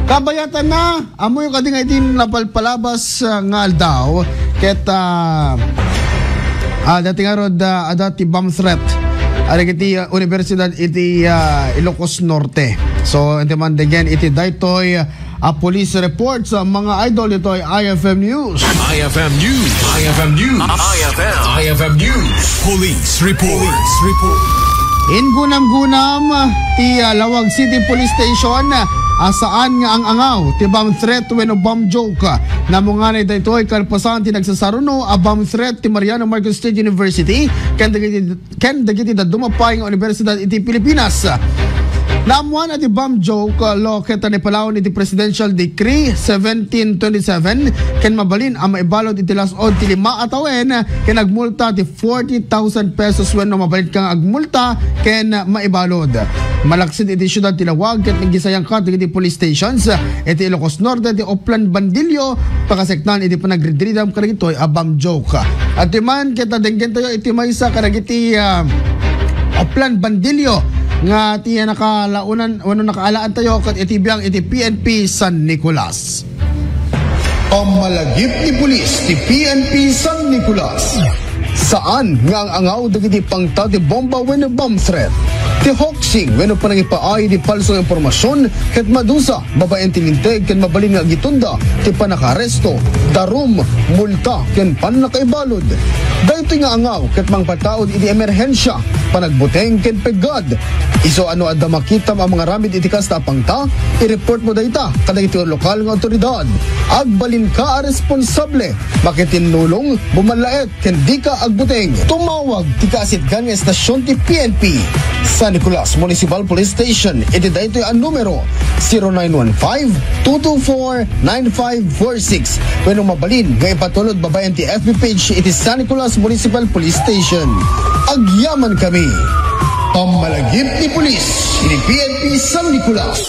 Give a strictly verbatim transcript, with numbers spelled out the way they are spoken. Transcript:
Kabayatanna, ammoyo kadi nga iti napalpalabas, ah, nga aldaw, ket, ah, ah, dati ngarud, ah, adda ti bomb threat. Ari iti, ah, universidad iti, ah, Ilocos Norte. So, iti man again, iti daytoy, ah, police report sa mga idol, itoy I F M News. I F M News. I F M News. I F M. I F M News. Police report. Police report. Ingunam-gunam ti, ah, Laoag City Police Station, ah, saan nga ang-angaw ti bomb threat wenno bomb joke. Namunganay daytoy kalpasan ti nagsasaruno a bomb threat ti Mariano Marcos State University ken dagiti, ken dagiti dadduma pay nga universidad iti Pilipinas. Naammuan a ti bomb joke, ah, law ket nipalaon iti Presidential Decree seventeen twenty-seven ken mabalin a maibalud iti las-ud ti lima a tawen ken agmulta ti forty thousand pesos wenno mabalinka nga agmulta ken maibalud. Malaksid iti siudad ti Laoag ket nagisayangka dagiti police stations iti Ilocos Norte ti Oplan Bandillo, pakaseknan iti panagridridam kadagitoy a bomb joke. Iti man ket denggentayo iti maysa kadagiti, ah, Oplan Bandillo nga ti nakalaonan wenno nakaalaantayo ket iti biang iti P N P San Nicolas. Pammalagip ni Pulis ti P N P San Nicolas. Saan nga ang-angaw dagiti pangta ti bomba wenno bomb threat. Ti hoaxing wenno panangipaay ti palso nga impormasyon ket madusa babaen ti linteg ken mabalin nga agitunda ti pannakaaresto, darum, multa ken pannakaibalud. Daytoy nga angaw ket mangpataud iti emerhensia, panagbuteng ken peggad. Isu a no adda makitam a mangaramid iti kasta a pangta, i-report mo dayta kadagiti lokal nga awtoridad. Agbalinka a responsable, makitinnulong, bumanlaet, ken dika agbuteng. Tumawag ti kaasitgan nga estasyon ti P N P, San Nicolas Municipal Police Station, iti daytoy a numero, zero nine one five, two two four, nine five four six, wenno mabalin nga ipatulod babaen ti F B page iti San Nicolas Municipal Police Station. Agyaman kami. Pammalagip ni Pulis iti P N P San Nicolas.